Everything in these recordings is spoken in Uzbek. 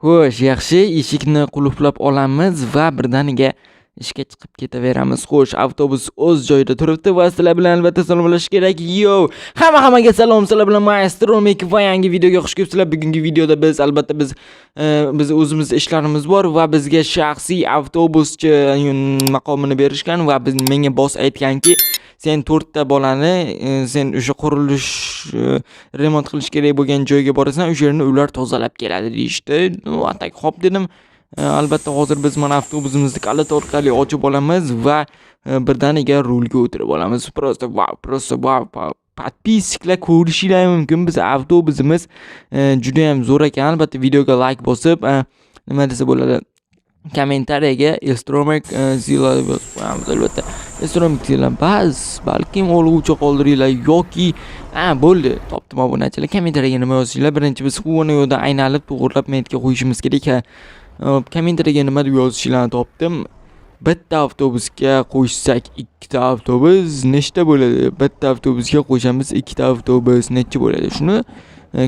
Xo'sh, yaxshi, eshikni qulflab olamiz va birdaniga ishga chiqib ketaveramiz. Xo'sh, avtobus o'z joyida turibdi va sizlar bilan albatta salomlashish kerak. Yo, hamma hammaga salom, sizlar bilan Maestromik va yangi videoga xush kelibsizlar. Bugungi videoda biz albatta biz o'zimiz ishlarimiz bor va bizga shaxsiy avtobuschi maqomini berishgan va biz menga boss aytganki, sen to'rtta bolani sen o'sha qurilish, remont qilish kerak bo'lgan joyga borasan, o'sha yerni ular tozalab keladi, deyishdi. Ну, а так xo'p, dedim. Albatta hozir biz mana avtobusimizni kalit orqali ochib olamiz va birdaniga rulga o'tirib olamiz. Просто vau, просто vau! Подписчик lar, ko'rishinglar mumkin, biz avtobusimiz judayam zo'r ekan. Albatta videoga layk bosib, nima desa bo'ladi, kommentariyaga "Estromek Zilla" deb yozib qo'yamiz albatta. Estromek Zilla bas, balkim olg'uvchi qoldiringlar yoki ha, bo'ldi, topdim. Obunachilar, kommentariyaga nima yozishinglar? Birinchi biz uni yo'ldan aylanib, to'g'irlab metga qo'yishimiz kerak. Ha, kommentariyaga nima deb yozishinglarni topdim. Bitta avtobusga qo'shsak ikkita avtobus nechta bo'ladi? Bitta avtobusga qo'shamiz ikkita avtobus, necha bo'ladi? Shuni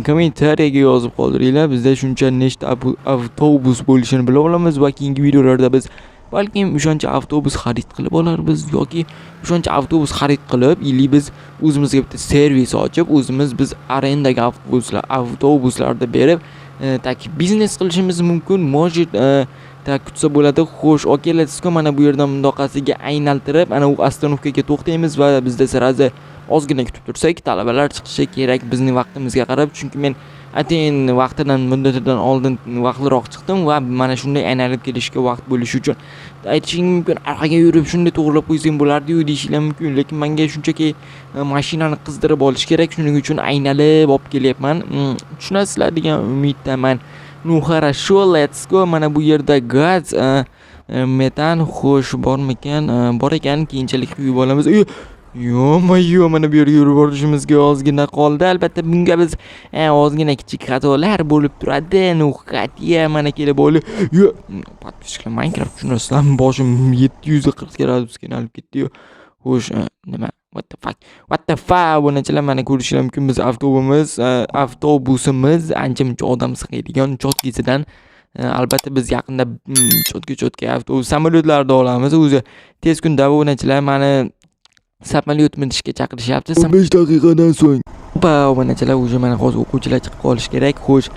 kommentariyaga yozib qoldiringlar. Bizda shuncha nechta avtobus bo'lishini bilib olamiz va keyingi videolarda biz balkim o'shancha avtobus xarid qilib olarmiz yoki o'shancha avtobus xarid qilib или biz o'zimizga bitta servis ochib, o'zimiz biz arendaga avtobuslarni berib, так biznes qilishimiz mumkin, может, так kutsa bo'ladi. Xo'sh, okey, let's go. Mana bu yerdan bundoqasiga aylantirib, ana u остановка ga to'xtaymiz va bizda сразу ozgina kutib tursak, talabalar chiqishi kerak bizning vaqtimizga qarab, chunki men atayin vaqtidan, muddatidan oldin vaqtliroq chiqdim va mana shunday aylanib kelishga vaqt bo'lishi uchun. Aytishing mumkin, orqaga yurib shunday to'g'irlab qo'ysang bo'lardi-yu, deyishinglar mumkin, lekin menga shunchaki mashinani qizdirib olish kerak, shuning uchun aylanib olib kelyapman. Tushunasizlar degan umiddaman. Ну хорошо, let's go. Mana bu yerda gaz, metan, xo'sh, bormikan? Bor ekan, keyinchalik quyib olamiz. Ё-моё, mana bu yerga yurib borishimizga ozgina qoldi. Albatta bunga biz ozgina kichik xatolar bo'lib turadi. Ну хотя mana kelib olib, yo, подписчик lar, Minecraft tushunasizlarmi? Boshim 740 gradusga aylanib ketdi-yu. Xo'sh, nima? What the fuck? What the fuck? Obunachilar, mana ko'rishinglar mumkin, biz avtobusimiz ancha muncha odam sig'adigan чёткий sidan. Albatta biz yaqinda чёткий чёткий avtobus, samolyotlarda olamiz. O'zi tez kunda, obunachilar, mani samolyot minishga chaqirishyapti. 15 daqiqadan so'ng. Opa, obunachilar, уже mana hozir o'quvchilar chiqib qolishi kerak. Xo'sh,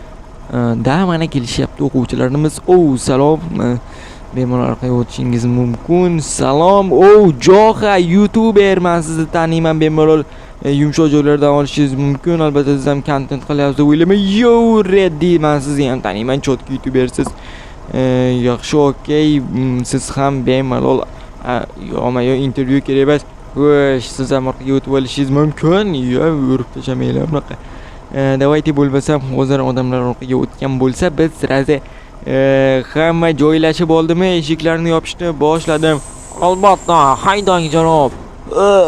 da mana kelishyapti o'quvchilarimiz. O, salom. Bemalol orqaga o'tishingiz mumkin. Salom. O, Joha YouTuber, men sizni taniyman, bemalol yumshoq joylardan olishingiz mumkin. Albatta siz ham kontent qilyapsiz deb o'ylayman. Yo, Reddy, men sizni ham taniyman, чёткий youtubersiz. Yaxshi, okey, siz ham bemalol yo'q, yo intervyu kerak emas. Xo'sh, siz ham orqaga o'tib olishingiz mumkin. Yo, urib tashlamanglar bunaqa. Давайте bo'lmasam hozir odamlar orqaga o'tgan bo'lsa, biz сразу hamma joylashib oldimi, eshiklarni yopishni boshladim. Albatta, haydang, janob.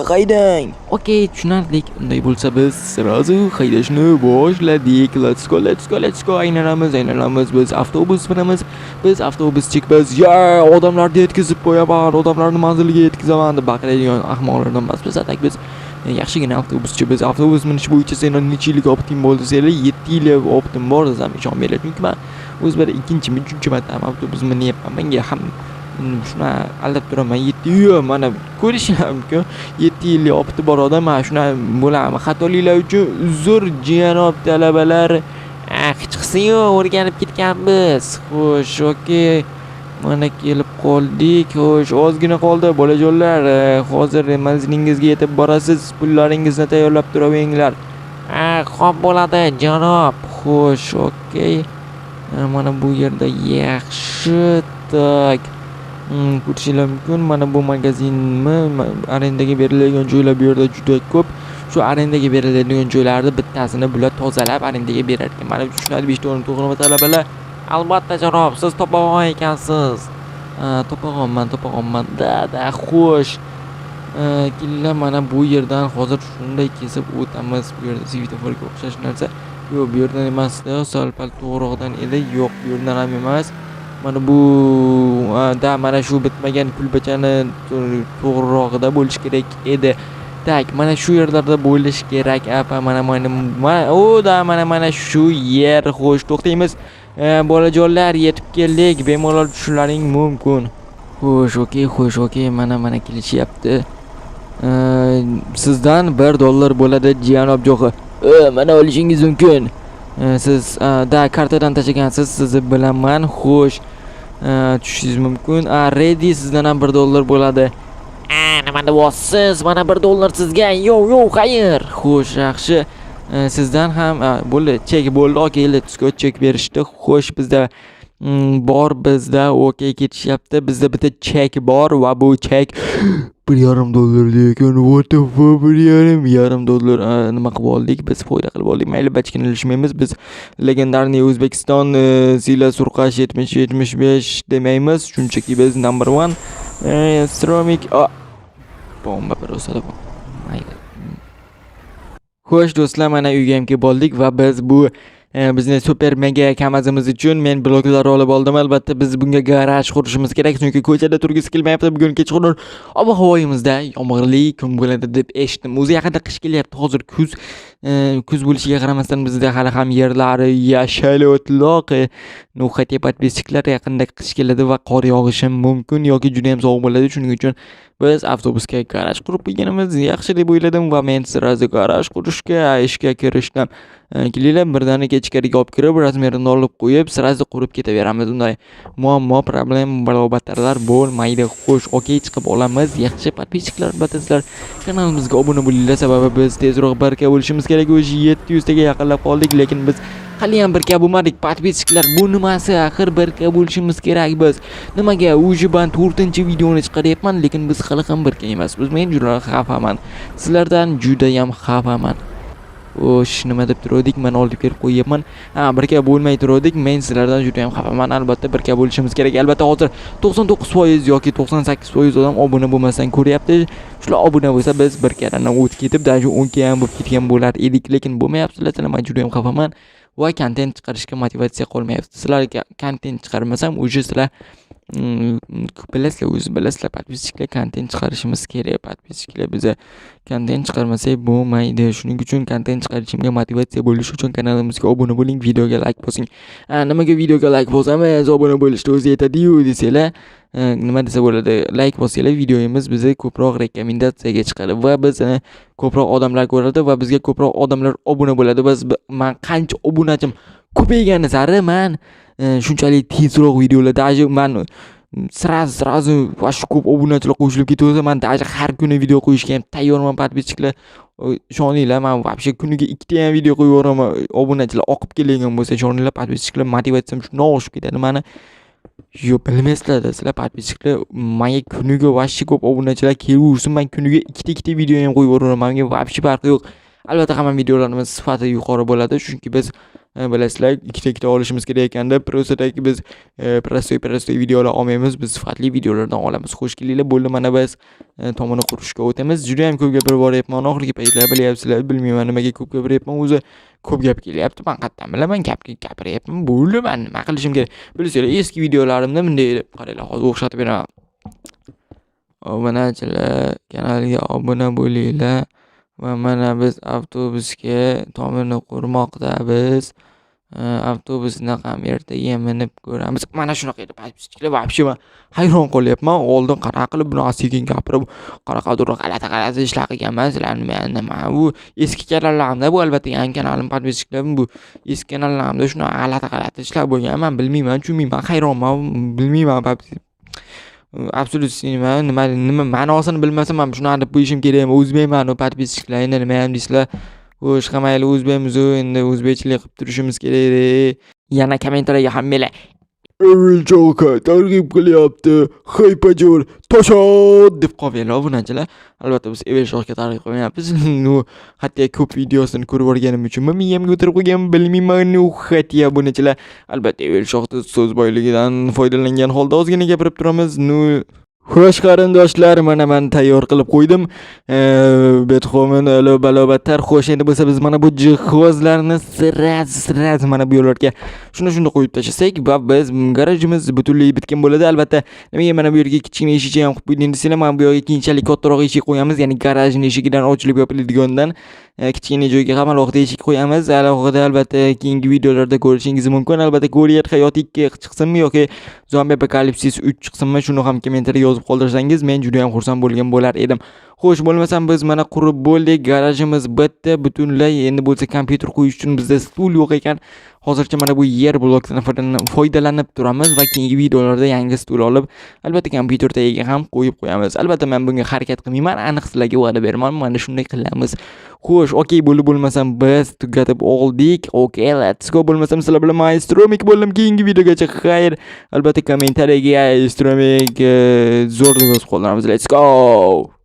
Haydang. Okey, tushunarli. Unday bo'lsa biz сразу haydashni boshladik. Let's go, let's go, let's go. Aylanamiz, aylanamiz. Biz avtobus minamiz. Biz avtobuschikmiz. Ya, odamlarni yetkazib qo'yaman, odamlarni manziliga yetkazaman deb baqiradigan ahmoqlardan emasmiz. А так biz yaxshigina avtobuschi biz. Avtobus minish bo'yicha seni necha yillik опыт ing bo'ldi desanglar, 7 yil опыт im bor desam, ishonmanglar. Chunki man o'zi bir ikkinchimi, uchinchi marta avtobus minyapman. Menga ham shuni aldab turaman. 7 yil, mana ko'rishinglar mumkin. 7 yillik опыт i bor odam mana shunaqa bo'ladimi? Xatoliklar uchun uzr, janob talabalar. Ah, hech yo'q, o'rganib ketganmiz. Xo'sh, okey. Mana kelib qoldik. Xo'sh, ozgina qoldi, bolajonlar. Hozir manzilingizga yetib borasiz. Pullaringizni tayyorlab turaveringlar. Ha, xo'p bo'ladi, janob. Xo'sh, okey. Mana bu yerda yaxshi. Так. Ko'rishinglar mumkin. Mana bu magazinmi? Arendaga beriladigan joylar bu yerda juda ko'p. Shu arendaga beriladigan joylarni bittasini bular tozalab arendaga berar ekan. Mana tushunadi, 5 ta o'rin, to'g'rimi, talabalar? Albatta, janob, siz topag'on ekansiz. Ha, topag'onman, topag'onman. Да, да, xo'sh. Kelinglar, mana bu yerdan hozir shunday kesib o'tamiz. Bu yerda svetoforga o'xshash narsa. Yo'q, bu yerdan emasdi, sal-pal to'g'riroqdan edi. Yo'q, bu yerdan ham emas. Mana bu, да, mana shu bitmagan kulbachani to'g'rirog'ida bo'lishi kerak edi. Так, mana shu yerlarda bo'lishi kerak. Apa, mana mana mana o, да, mana mana shu yer. Xo'sh, to'xtaymiz. Bolajonlar, yetib keldik, bemalol tushishlaring mumkin. Xo'sh, okey, xo'sh, okey, mana kelishyapti. Sizdan 1 dollar bo'ladi, janob Jo'xi. Mana, olishingiz mumkin. Siz da kartadan tashlagansiz, sizni bilaman. Xo'sh, tushishingiz mumkin. A, ready, sizdan ham 1 dollar bo'ladi. A, nima deyapsiz? Mana, 1 dollar sizga. Yo'q, yo'q, xayr. Xo'sh, yaxshi. Sizdan ham bo'ldi, chek bo'ldi. Okey, let's go, chek berishdi. Xo'sh, bizda bor, bizda okey ketishyapti. Bizda bitta chek bor va bu chek 1,5 dollar ekan. What the fuck, bir yarim dollar nima qilib oldik? Biz foyda qilib oldik. Mayli, bachkani ilishmaymiz. Biz легендарный O'zbekiston Sila Surqash 70 75 demaymiz. Shunchaki biz number one. Stromik bomba просто. Mayli. Xo'sh, do'stlar, mana uyga ham kelib oldik va biz bu bizni super mega Kamazimiz uchun men bloklar olib oldim. Albatta, biz bunga garaj qurishimiz kerak, chunki ko'chada turgisi kelmayapti. Bugun kechqurun ob havoyimizda yomg'irli kun bo'ladi deb eshitdim. O'zi yaqinda qish kelyapti, hozir kuz. Kuz bo'lishiga qaramasdan, bizda hali ham yerlari yashil o'tloq. Ну, хотя, подписчик lar, yaqinda qish keladi va qor yog'ishi mumkin yoki juda ham sovuq bo'ladi. Shuning uchun biz avtobusga garaj qurib qo'yganimiz yaxshi deb o'yladim va men сразу garaj qurishga ishga kirishdim. Kelinglar, birdaniga ichkariga olib kirib, размер ini olib qo'yib, сразу qurib ketaveramiz. Unday muammo, проблем, balobattarlar bo'lmaydi. Xo'sh, okey, chiqib olamiz. Yaxshi, подписчик lar, albatta sizlar kanalimizga obuna bo'linglar, sababi biz tezroq 1K bo'lishimiz kerak. Уже 700 taga yaqinlab qoldik, lekin biz haliyam 1K bo'lmadik. Подписчик lar, bu nimasi? Axir 1K bo'lishimiz kerak biz. Nimaga? Уже man 4-videoni chiqaryapman, lekin biz hali ham 1K emasmiz. Men juda xafaman. Sizlardan judayam xafaman. Xo'sh, nima deb turuvdik? Man olib kelib qo'yyapman. Ha, 1K bo'lmay turuvdik. Men sizlardan juda ham xafaman. Albatta, 1K bo'lishimiz kerak. Albatta, hozir 99% yoki 98% odam obuna bo'lmasdan ko'ryapti. Shular obuna bo'lsa, biz 1K dan o'tib ketib, даже 10K ham bo'lib ketgan bo'lar edik, lekin bo'lmayapti. Sizlar, man juda ham xafaman va kontent chiqarishga motivatsiya qolmayapti. Sizlarga kontent chiqarmasam, уже sizlar bilasizlar, o'zi bilasizlar, подписчик lar, kontent chiqarishimiz kerak. Подписчик lar, biza kontent chiqarmasak bo'lmaydi. Shuning uchun kontent chiqarishimga motivatsiya bo'lishi uchun kanalimizga obuna bo'ling, videoga like bosing. Ha, nimaga videoga like bosamiz? Obuna bo'lishni o'zi yetadi-yu desanglar, nima desa bo'ladi? Like bossanglar, videomiz biza ko'proq rekomendatsiyaga chiqadi va bizni ko'proq odamlar ko'radi va bizga ko'proq odamlar obuna bo'ladi. Biz, man qancha obunachim ko'paygani sari man shunchalik tezroq videolar, даже man сразу вообще ko'p obunachilar qo'shilib ketaversa, man даже har kuni video qo'yishga ham tayyorman, подписчик lar. Ishoninglar, man вообще kuniga ikkita ham video qo'yib yuboraman. Obunachilar oqib keladigan bo'lsa, ishoninglar, подписчик lar, motivatsiyam shundoq oshib ketadi mani. Yo'q, bilmaysizlar sizlar, подписчик lar, manga kuniga вообще ko'p obunachilar kelaversin, man kuniga ikkita ikkita video ham qo'yib yuboraman. Manga вообще farqi yo'q. Albatta, hamma videolarimiz sifati yuqori bo'ladi, chunki biz bilasizlar, ikkita ikkita olishimiz kerak ekanda, просто так biz простой простой videolar olmaymiz, biz sifatli videolardan olamiz. Xo'sh, kelinglar, bo'ldi, mana biz tomini qurishga o'tamiz. Juda ham ko'p gapirib boryapman oxirgi paytlar, bilyapsizlar, bilmayman nimaga ko'p gapiryapman o'zi, ko'p gap kelyapti, man qayerdan bilaman, gap gapiryapman, bo'ldi, man nima qilishim kerak? Bilsanglar, eski videolarimda bunday deb qaranglar, hozir o'xshatib beraman. Obunachilar, kanalga obuna bo'linglar va mana biz avtobusga tomini qurmoqdamiz. Avtobusni ham ertaga minib ko'ramiz. Mana shunaqa edi, подписчик lar, вообще man hayron qolyapman. Oldin qanaqa qilib bunaqa sekin gapirib, qanaqadir g'alati g'alati ishlar qilganman. Sizlar nima, nima bu eski kanallarimda bu, albatta yangi kanalim, подписчик lar, bu eski kanallarimda shunaqa g'alati g'alati ishlar bo'lgan. Man bilmayman, tushunmayman, hayronman, bilmayman, абсолютно nima nima nima ma'nosini bilmasam ham shunaqa deb qo'yishim kerakmi? O'zbekman, подписчик lar, endi nima ham deysizlar. Xo'sh, ha, mayli, o'zbekmiz-u, endi o'zbekchilik qilib turishimiz kerak. Yana kommentariyaga hammanglar "Evil targ'ib qilyapti, haypajur, toshot" deb qolmanglar, obunachilar. Albatta, biz Evil Shohga targ'ib qilmayapmiz. Ну, hatto ko'p videosini ko'rib yuborganim uchunmi miyamga o'tirib qo'ygan, bilmayman. Ну, хотя, obunachilar, albatta, Evil Shohni so'z boyligidan foydalangan holda ozgina gapirib turamiz. Ну, Xo'sh, qarindoshlar, mana men tayyor qilib qo'ydim. Betxoven alo balo battar. Xo'sh, endi bo'lsa biz mana bu jihozlarni сразу сразу mana bu yerlarga shuni qo'yib tashlasak va biz garajimiz butunlay bitgan bo'ladi. Albatta, nimaga mana bu yerga kichkina eshikcha ham qo'yib qo'yding desanglar, mana bu yerga keyinchalik kattaroq eshik qo'yamiz, ya'ni garajning eshigidan ochilib yopiladigandan kichkina joyga ham alohida eshik qo'yamiz. Alohida, albatta, keyingi videolarda ko'rishingiz mumkin. Albatta, Kuryer hayoti 2 chiqsinmi yoki Zombie Apocalypse 3 chiqsinmi, shuni ham kommentariyga yozib qoldirsangiz, men juda ham xursand bo'lgan bo'lar edim. Xo'sh, bo'lmasam biz mana qurib bo'ldik, garajimiz bitta butunlay. Endi bo'lsa kompyuter qo'yish uchun bizda stul yo'q ekan. Hozircha mana bu yer blokdan foydalanib turamiz va keyingi videolarda yangi stul olib, albatta, kompyuter tagiga ham qo'yib qo'yamiz. Albatta, men bunga harakat qilmayman, aniq sizlarga va'da beraman. Mana shunday qilamiz. Xo'sh, okey bo'ldi, bo'lmasam biz tugatib oldik. Okey, let's go. Bo'lmasam sizlar bilan Maestromik bo'ldim. Keyingi videogacha xayr. Albatta, kommentariyaga "Maestromik zo'r" deb yozib qoldiramiz. Let's go.